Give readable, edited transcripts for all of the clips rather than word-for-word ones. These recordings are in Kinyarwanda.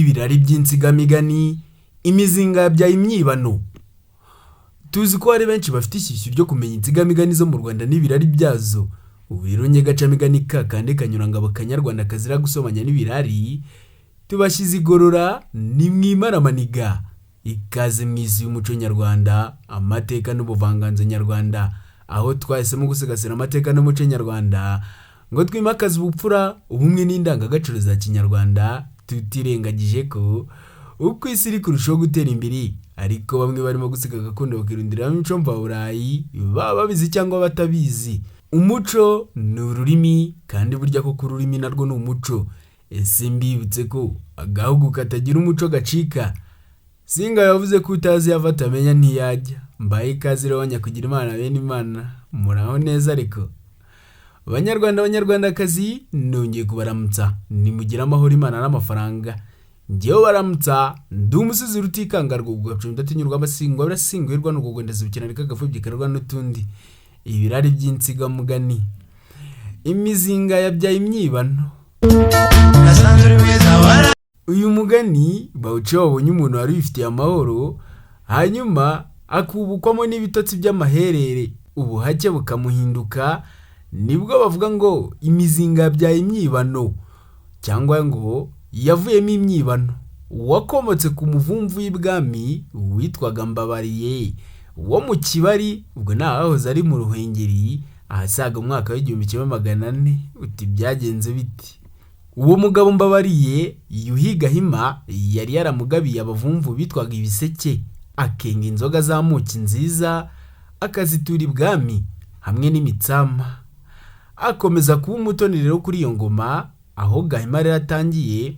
Ibirari by'insigamigani, imizinga yabyaye imyibano. Tuzi ko hari benshi bafite ishyushyu ryo kumenya insigamigani zo mu Rwanda n'ibirari byazo. Ubu rero nyegacamigani kakandi kanyurangabo kanyarwanda kazira gusomanya n'ibirari, tubashyize igorora nimwimare amaniga. Ikaze mu isi y'umuco nyarwanda, amateka n'ubuvanganzo nyarwanda, aho twahisemo gusigasira amateka n'umuco nyarwanda ngo twimakaze ubupfura, ubumwe n'indangagaciro za kinyarwanda, tutirengagije ko uko isi iri kurushaho gutera imbere ariko bamwe barimo gusiga gakondo bakirundiramo imico mvaburayi, baba babizi cyangwa batabizi. Umuco ni ururimi kandi burya koko ururimi narwo ni umuco. Ese mbibutse ko agahugu katagira umuco gacika? Singa yavuze ko utazi iyo ava atamenya ntiyajya. Mbaye ikaze rero banyakugira Imana bene Imana, muraho neza ariko? Banyarwanda banyarwandakazi, nongeye kubaramutsa, nimugire amahoro Imana n'amafaranga. Njyewe baramutsa, ndi umusizi rutikanga rwugwa rudatinyurwa amasingwa birasingwirwa n'ugugondeza ubukinani kagapfubyi karwa n'utundi. Ibirari by'insigamugani. Imizinga yabyaye imyibano. Nasanze uri mwiza wara Uyu mugani bawuca iyo babonye umuntu wari wifitiye amahoro, hanyuma akubukwamo n'ibitotsi by'amaherere, ubuhake bukamuhinduka, nibwo bavuga ngo imizinga yabyaye imyibano cyangwa ngo yavuyemo imyibano. Uwakomotse ku muvumvu w'ibwami witwaga Mbabariye wo mu Kibari, ubwo ni ahahoze ari mu Ruhengeri, ahasaga umwaka w'1400, uti byagenze bite? Uwo mugabo Mbabariye Yuhi Gahima yari yaramugabiye abavumvu bitwaga ibiseke, akenga inzoga z'amuki nziza akazitura ibwami hamwe n'imitsama. Akomeza kuba umutoni rero kuri iyo ngoma, aho Gahima rero atangiye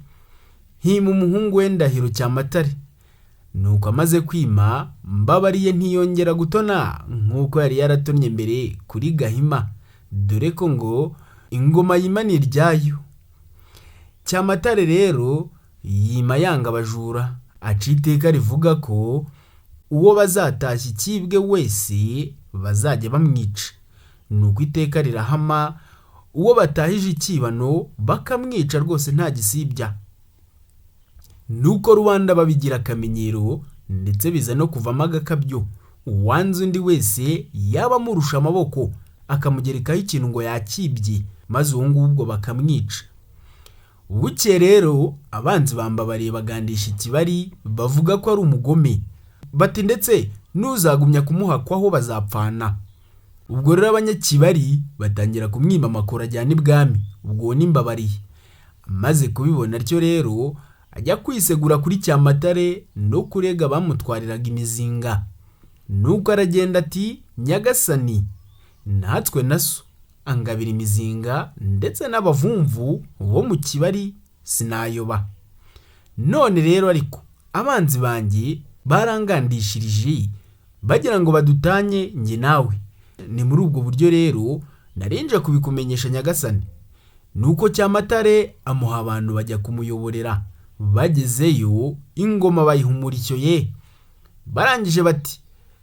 hima umuhungu we Ndahiro Cyamatare. Nuko amaze kwima, Mbabariye ntiyongera gutona nk'uko yari yaratonnye mbere kuri Gahima, dore ko ngo ingoma yima ni iryayo. Cyamatare rero yima yanga abajura, aca iteka rivuga ko uwo bazatashya ikibwe wese bazajya bamwica. Nuko iteka rirahama, uwo batahije ikibano bakamwica rwose nta gisibya. Nuko rubanda babigira akamenyero ndetse biza no kuvamo agakabyo. Uwanze undi wese yaba amurusha amaboko akamugerekaho ikintu ngo yakibye, maze uwo ngubwo bakamwica. Buke rero abanzi bambabariye bagandisha ikibari bavuga ko ari umugome, bati ndetse n'uzagumya kumuhakwaho bazapfana. Ubwo rero abanyakibari batangira kumwima amakoro ajyana ibwami, ubwo uwo ni Mbabariye. Amaze kubibona atyo rero ajya kwisegura kuri Cyamatare no kurega bamutwariraga imizinga. Nuko aragenda ati nyagasani natwe na so angabira imizinga ndetse n'abavumvu bo mu Kibari sinayoba. None rero ariko abanzi banjye barangandishirije bagira ngo badutanye njye nawe. Ni muri ubwo buryo rero narinje kubikumenyesha nyagasani. Nuko Cyamatare amuha abantu bajya kumuyoborera. Bagezeyo ingoma bayiha umurishyo ye. Barangije bati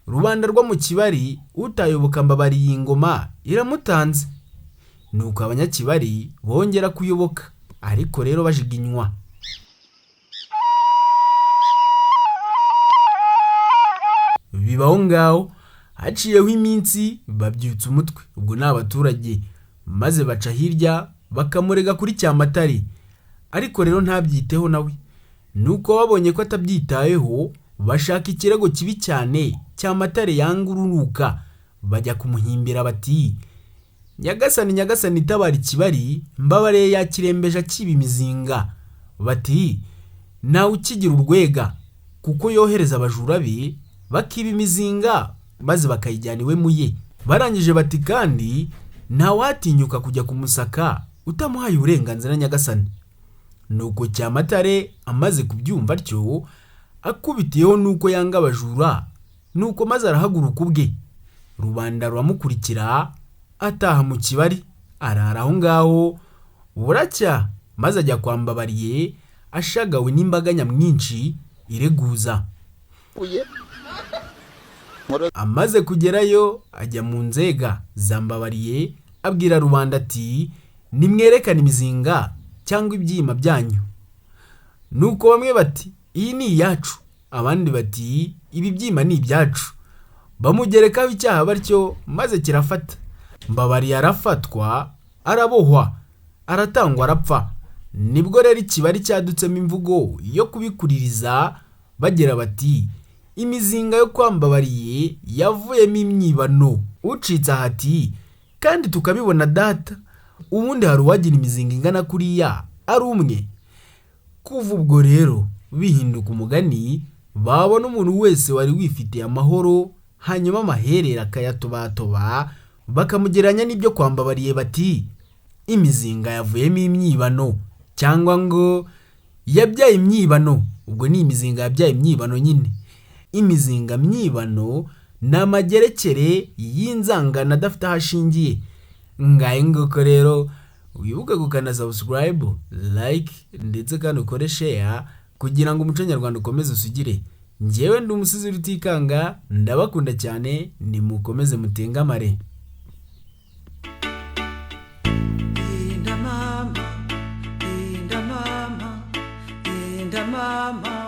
rubanda rwo mu Kibari utayoboka Mbabariye iyi ngoma iramutanze. Nuko abanyakibari bongera kuyoboka ariko rero bajiginywa. Bibaho ngaho haciyeho iminsi babyutsa umutwe, ubwo ni abaturage, maze baca hirya bakamurega kuri Cyamatare, ariko rero ntabyiteho nawe. Nuko babonye ko atabyitayeho bashaka ikirego kibi cyane Cyamatare yanga urunuka, bajya kumuhimbira bati nyagasani nyagasani itabara ikibari Mbabariye yakirembeje akiba imizinga. Bati ntawe ukigira urwega kuko yohereza abajura be bakiba imizinga maze bakayijyana iwe muye. Barangije bati kandi ntawatinyuka kujya kumusaka utamuhaye uburenganzira nyagasani. Nuko Cyamatare amaze kubyumva atyo akubitiyeho nuko yanga abajura, nuko maze arahaguruka ubwe. Rubanda ruramukurikira ataha mu Kibari arara aho ngaho buracya, maze ajya kwa Mbabariye ashagawe n'imbaga nyamwinshi ireguza. Amaze kugerayo ajya mu nzega za Mbabariye abwira rubanda ati nimwerekane imizinga cyangwa ibyima byanyu. Nuko bamwe bati iyi ni iyacu, abandi bati ibibyimba ni ibyacu. Bamugerekaho icyaha batyo maze kirafata. Mbabariye arafatwa, arabohwa, aratangwa arapfa. Nibwo rero ikibari cyadutsemo imvugo yo kubikuririza bagira bati imizinga yo kwa Mbabariye yavuyemo imyibano. Ucitse aha ati kandi tukabibona data, ubundi hari uwagira imizinga ingana kuriya ari umwe. Kuva ubwo rero bihinduka umugani, babona umuntu wese wari wifitiye amahoro hanyuma amaherere akayatobatoba, bakamugereranya n'ibyo kwa Mbabariye bati imizinga yavuyemo imyibano, cyangwa ngo yabyaye imyibano. Ubwo ni imizinga yabyaye imyibano nyine. Imizinga myibano ni amagerekere y'inzangano adafite aho ashingiye. Ngahe nguko rero wibuke gukanda subscribe, like ndetse kandi ukore share kugira ngo umuco nyarwanda ukomeze usugire. Njyewe ndi umusizi Rutikanga, ndabakunda cyane, nimukomeze mutengamare. Inda mama, inda mama, inda mama.